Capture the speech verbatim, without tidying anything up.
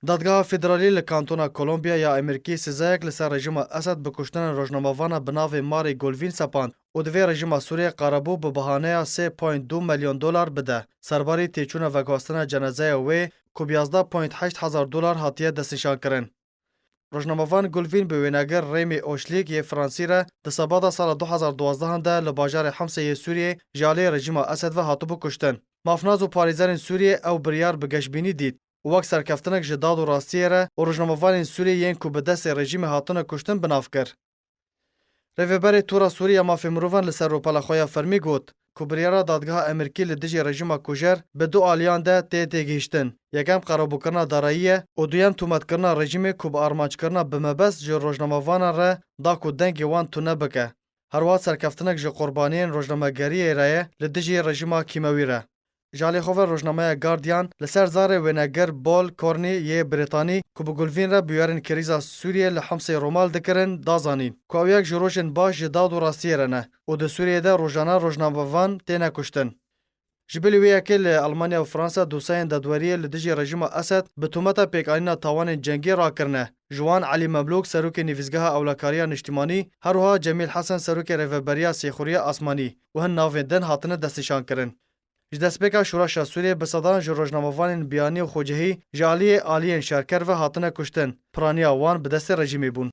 Dadgeha Federalî li Kantona Kolombiya ya Amerîkî sizayek li ser rejîma Esed bi kuştinên rojnamevana bi navê Mari Gulvîn sepand û divê rejîma Sûriyê qerebû bi bahaneya sê point du milyon dolar bide. Serbarî têçûna veguhastina cenazeya wê ku bi yazdeh point heşt hezar dolar hatiye destnîşankirin. Rojnamevan Gulvîn bi wênegir Rêmî Oşlîk yê Fransî re di sebada sala du hezar duwazdeh de li bajarê Hemsê yê Sûriyê ji aliyê rejîma Esed ve hatibû kuştin. Mafnaz û parêzerên Sûriyê ew biryar bi geşbînî dît û wek serkeftinek ji dad û rastiyê re û rojnamevanên Sûriyê yên ku bi destê rejîmê hatine kuştin bi nav kir. Rêveberê Tora Sûrî ya Mafê Mirovan li ser rûpela xwe ya fermî got ku biryara dadgeha Amerîkî li dijî rejîma kujer bi du aliyan de tê têgihiştin. Yekem qerebûkirina darayî ye û duyem tûmetkirina rejîmê ku bi armanckirina bi mebest ji rojnamevanan re da ku dengê wan tune bike. Her wiha serkeftinek ji qurbaniyên rojnamegeriyê re ye li dijî rejîma kîmewî re. Ji alî xwe ve rojnameya Guardian li ser zarê wênegir Bol Kornî yê Brîtanî ku bi Gulvîn re bûyerên krîza Sûriyê li Hemsê romal dikirin, da zanîn ku ew yek ji rojên baş ji dad û rastiyê re ne û di Sûriyê de rojane rojnamevan têne kuştin. Ji bilî wê yekê li Elmanya û Fransa dosyayên dadweriyê li dijî rejîma Esed bi tometa pêkanîna tawanên cengî rakirine. Ji wan Elî Memlûk, serokê Nivîsgeha Ewlekariya Niştimanî, her wiha Cemîl Hesen, serokê Rêveberiya Sêxuriya Asmanî û hin navên din hatine destnîşankirin. Ji destpêka şoreşa Sûriyê bi sedan ji rojnamevanên biyanî û xwecihî ji aliyê aliyên şerker ve hatine kuştin, piraniya wan bi destê rejîmê bûn.